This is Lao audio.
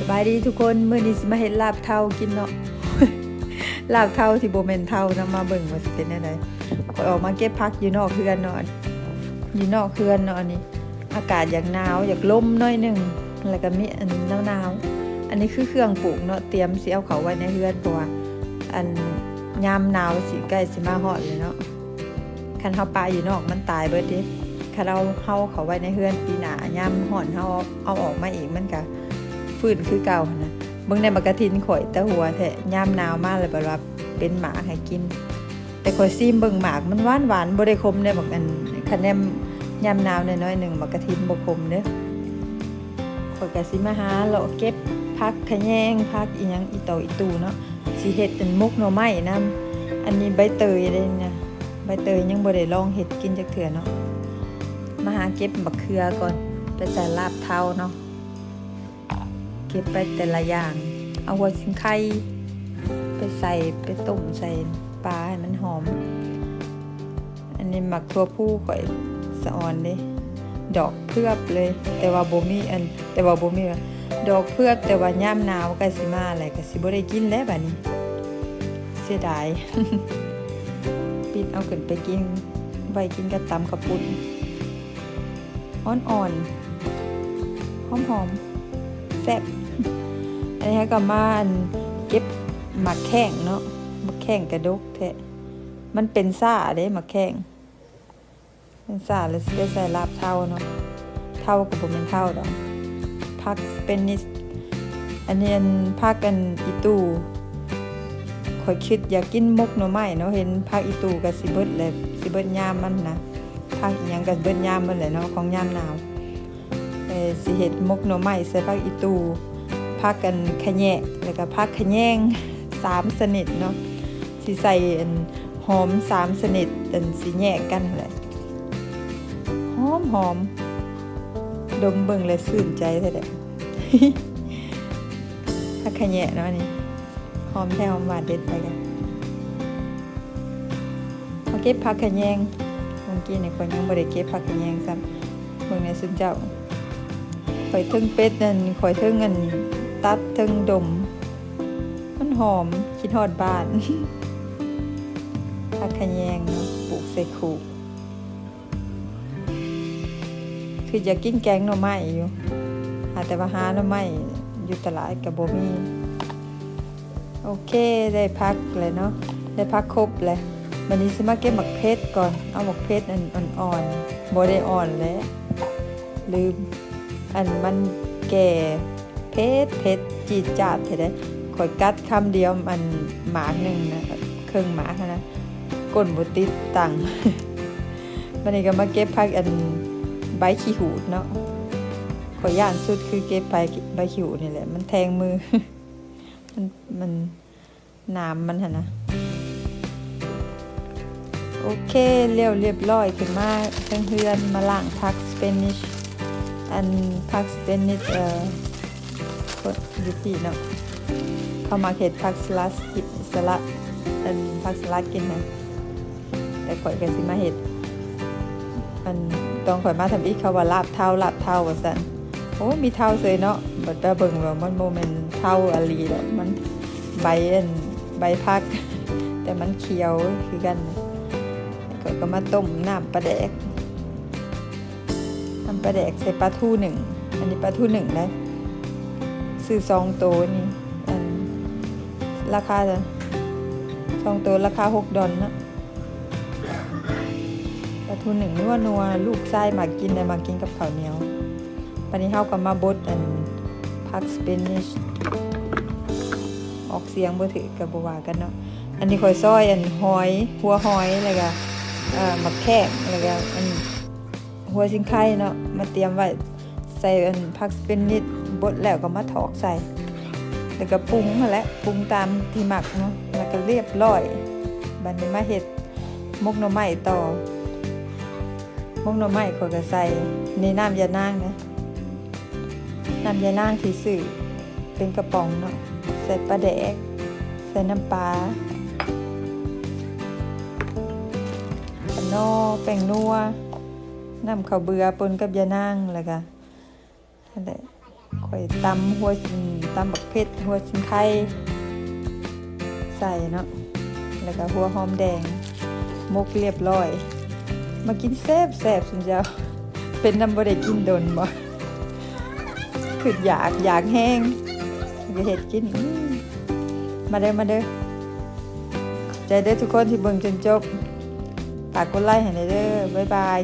ບາຍດີທຸກຄົນ, ມື້ນີ້ຊິມາເຮັດລາບເທົາກິນເນາະ. ລາບເທົາທີ່ບໍ່ແມ່ນເທົານຳ, ມາເບິ່ງວ່າຊິເປັນແນວໃດ. ຂ້ອຍອອກມາເກັບຜັກຢູ່ນອກເຮືອນເນາະ, ຢູ່ນອກເຮືອນເນາະ. ອັນນີ້ອາກາດຢາກໜາວ, ຢາກລົມໜ້ອຍໜຶ່ງ, ແລ້ວກໍມີອັນໜາວໆ. ອັນນີ້ຄືເຄື່ອງປູກເນາະ, ຕຽມຊິເອົາເຂົ້າໄວ້ໃນເຮືອນ ເພາະວ່າອັນຍາມໜາວຊິໃກ້ຊິມາຮອດແລ້ວເນາະ. ຄັນເຮົາປະຢູ່ນອກມັນຕາຍເບິດເດ້. ຄັນເຮົາ ເຮົາເຂົ້າໄວ້ໃນເຮືອນ ປີໜ້າຍາມຮ້ອນເຮົາເອົາອອກມາອີກ ມັນກະຟື້ນຄືເກົ່າຫັ້ນນະ. ເບິ່ງແດ່ ໝາກກະທິນຂ້ອຍຕາຫົວແທ້, ຍາມໜາວມາແລ້ວແບບວ່າເປັນໝາກໃຫ້ກິນ. ແຕ່ຂ້ອຍຊີມເບິ່ງໝາກມັນຫວານໆ, ບໍ່ໄດ້ຂົມເດ້. ບັກອັນ ຄັນແນມຍາມໜາວໜ້ອຍໆໜຶ່ງ ໝາກກະທິນບໍ່ຂົມເດີ້. ຂ້ອຍກະຊິມາຫາເລາະເກັບຜັກຂະແຍງ, ຜັກອີ່ຫຍັງ ອີ່ຕໍອີ່ຕູເນາະ. ຊິເຮັດເປັນໝົກໜໍ່ໄມ້ນຳ. ອັນນີ້ໃບເຕີຍເດ້ນະ, ໃບເຕີຍຍັງບໍ່ໄດ້ລອງເຮັດກິນຈັກເທື່ອເນາະ. ມາຫາເກັບບັກເຂືອກ່ອນ ໄປໃສ່ລາບເທົາເນາະ. ເກັບໄປແຕ່ລະຢ່າງ, ເອົາຫົວຊິງໄຄໄປໃສ່, ໄປຕົ້ມໃສ່ປາໃຫ້ມັນຫອມ. ອັນນີ້ໝາກຖົ່ວພູຂ້ອຍສະອອນເດ້, ດອກເຜືອບເລີຍ, ແຕ່ວ່າບໍ່ມີອັນ ແຕ່ວ່າບໍ່ມີ ດອກເຜືອບ, ແຕ່ວ່າຍາມໜາວໃກ້ຊິມາແລ້ວ ກໍຊິບໍ່ໄດ້ກິນແລ້ວບາດນີ້. ເສຍດາຍ. ປິດເອົາຂຶ້ນໄປກິນ, ໄວ້ກິນກັບຕຳເຂົ້າປຸ້ນ. ອ່ອນໆ ຫອມໆ ແຊບ. ອັນນີ້ເຮົາກໍມາອັນເກັບໝາກແຂ້ງເນາະ, ໝາກແຂ້ງກະດົກແທ້. ມັນເປັນຊ້າເດ້ໝາກແຂ້ງ, ເປັນຊ້າແລ້ວຊິໄດ້ໃສ່ລາບເທົາເນາະ. ເທົາກໍບໍ່ແມ່ນເທົາດອກ, ຜັກສະເປນິດ. ອັນນີ້ອັນ ຜັກອັນອີ່ຕູ່. ຂ້ອຍຄິດຢາກກິນໝົກໜໍ່ໄມ້ເນາະ, ເຫັນຜັກອີ່ຕູ່ກໍຊິເບິດແລ້ວ, ຊິເບິດຍາມມັນນະ. ຜັກອີ່ຫຍັງກໍເບິດຍາມໝົດແຫຼະເນາະ ຂອງຍາມໜາວ. ເອີ ຊິເຮັດໝົກໜໍ່ໄມ້ໃສ່ຜັກອີ່ຕູ່, ຜັກອັນຂະແຍງ ແລ້ວກໍຜັກຂະແຍງ ສາມຊະນິດເນາະ. ຊິໃສ່ອັນຫອມສາມຊະນິດ, ອັນຊິແຍກກັນຫັ້ນແຫຼະ. ຫອມໆ ດົມເບິ່ງແລ້ວຊື່ນໃຈແທ້ແຫຼະ. ຜັກຂະແຍງເນາະ ອັນນີ້ ຫອມແທ້ຫອມຫວານເດັດໄປກັນ. ມາເກັບຜັກຂະແຍງ. ເມື່ອກີ້ນີ້ຂ້ອຍຍັງບໍ່ໄດ້ເກັບຜັກຂະແຍງຊ້ຳ. ເບິ່ງແດ່ຊຸມເຈົ້າ, ຂ້ອຍເທິງເປັດນັ້ນ, ຂ້ອຍເທິງອັນຕັດເທິງດົມ. ມັນຫອມ, ຄິດຮອດບ້ານ. ຜັກຂະແຍງເນາະ, ປູກໃສ່ຄູກ. ຄືຢາກກິນແກງໜໍ່ໄມ້ຢູ່, ຫາແຕ່ວ່າຫາໜໍ່ໄມ້ຢູ່ຕະຫຼາດກໍບໍ່ມີ. ໂອເຄ ໄດ້ຜັກແລ້ວເນາະ, ໄດ້ຜັກຄົບແລ້ວ. ບັດນີ້ຊິມາເກັບໝາກເຜັດກ່ອນ. ເອົາໝາກເຜັດອັນອ່ອນໆ, ບໍ່ໄດ້ອ່ອນແຫຼະ, ລືມ. ອັນມັນແກ່ ເຜັດ ເຜັດ ຈີດຈາດແທ້ເດ້. ຂ້ອຍກັດຄຳດຽວ ອັນໝາກໜຶ່ງນະ, ເຄິ່ງໝາກຫັ້ນນະ, ກົ້ນບໍ່ຕິດຕັ່ງ. ບັດນີ້ກໍມາເກັບຜັກອັນໃບຂີ້ຫູດເນາະ. ຂ້ອຍຢ້ານສຸດຄືເກັບໃບ ໃບຂີ້ຫູດນີ້ແຫຼະ, ມັນແທງມື. ມັນ ມັນ ໜາມມັນຫັ້ນນະ. ໂອເຄ ແລ້ວລຽບລ້ອຍ, ຂຶ້ນມາເທິງເຮືອນ ມາລ້າງຜັກສະເປນິດ. ອັນຜັກສະເປນິດ ເອີ ຢູ່ພີ້ເນາະ, ເຂົາມັກເຮັດຜັກສະລັດກິນ, ສະລັດ ອັນຜັກສະລັດກິນນະ. ແຕ່ຂ້ອຍກໍຊິມາເຮັດ ອັນ ຕອນຂ້ອຍມາທຳອິດ ເຂົາວ່າລາບເທົາ, ລາບເທົາວ່າຊັ້ນ. ໂອ້ ມີເທົາເສີຍເນາະ. ບັດມາເບິ່ງວ່າມັນບໍ່ແມ່ນເທົາອີ່ຫຼີດອກ, ມັນໃບ ອັນ ໃບຜັກ, ແຕ່ມັນຂຽວຄືກັນ. ຂ້ອຍກໍມາຕົ້ມນ້ຳປາແດກ, ນ້ຳປາແດກໃສ່ປາທູໜຶ້ງ. ອັນນີ້ປາທູໜຶ້ງເດ້, ຊື້ສອງໂຕນີ້. ອັນ ລາຄາ ສອງໂຕລາຄາຫົກດອນເນາະ. ປາທູໜຶ້ງນົວໆ, ລູກຊາຍມັກກິນ, ແລະ ມັກກິນກັບເຂົ້າໜຽວ. ບັດນີ້ເຮົາກໍມາບົດອັນຜັກສະເປນິດ, ອອກສຽງບໍ່ຖືກກໍບໍ່ວ່າກັນເນາະ. ອັນນີ້ຂ້ອຍຊອຍອັນຫອຍ, ຫົວຫອຍ, ແລ້ວກໍ ເອີ ໝາກແຂ້ງ, ແລ້ວກໍອັນຫົວຊິງໄຄເນາະ, ມາຕຽມໄວ້. ໃສ່ອັນຜັກສະເປນິດ ບົດແລ້ວກໍມາຖອກໃສ່, ແລ້ວກໍປຸງຫັ້ນແຫຼະ, ປຸງຕາມທີ່ມັກເນາະ, ແລ້ວກໍລຽບລ້ອຍ. ບັດນີ້ມາເຮັດໝົກໜໍ່ໄມ້ຕໍ່. ໝົກໜໍ່ໄມ້ຂ້ອຍກໍໃສ່ ນີ້ ນ້ຳຢານາງເດ້, ນ້ຳຢານາງທີ່ຊື້ເປັນກະປ໋ອງເນາະ, ໃສ່ປາແດກ, ໃສ່ນ້ຳປາ, ປາໜໍ່, ແປ້ງນົວ, ນ້ຳເຂົ້າເບືອປົນກັບຢານາງ, ແລ້ວກໍ ຫັ້ນແຫຼະ, ຂ້ອຍຕຳຫົວ ຕຳບັກເຜັດ ຫົວສີໄຄໃສ່ເນາະ ແລ້ວກໍຫົວຫອມແດງ ໝົກຮຽບຮ້ອຍ ມາກິນແຊບໆ ຊຸມເຈົ້າ. ເປັນນຳບໍ່ໄດ້ກິນດົນບໍ່? ຄຶດຢາກ ຢາກແຮງ ກໍເຮັດກິນ. ອືມ ມາເດີ ມາເດີ. ຂອບໃຈເດີທຸກຄົນທີ່ເບິ່ງຈົນຈົບ. ຝາກກົດໄລໃຫ້ແດ່ເດີ. ບາຍບາຍ.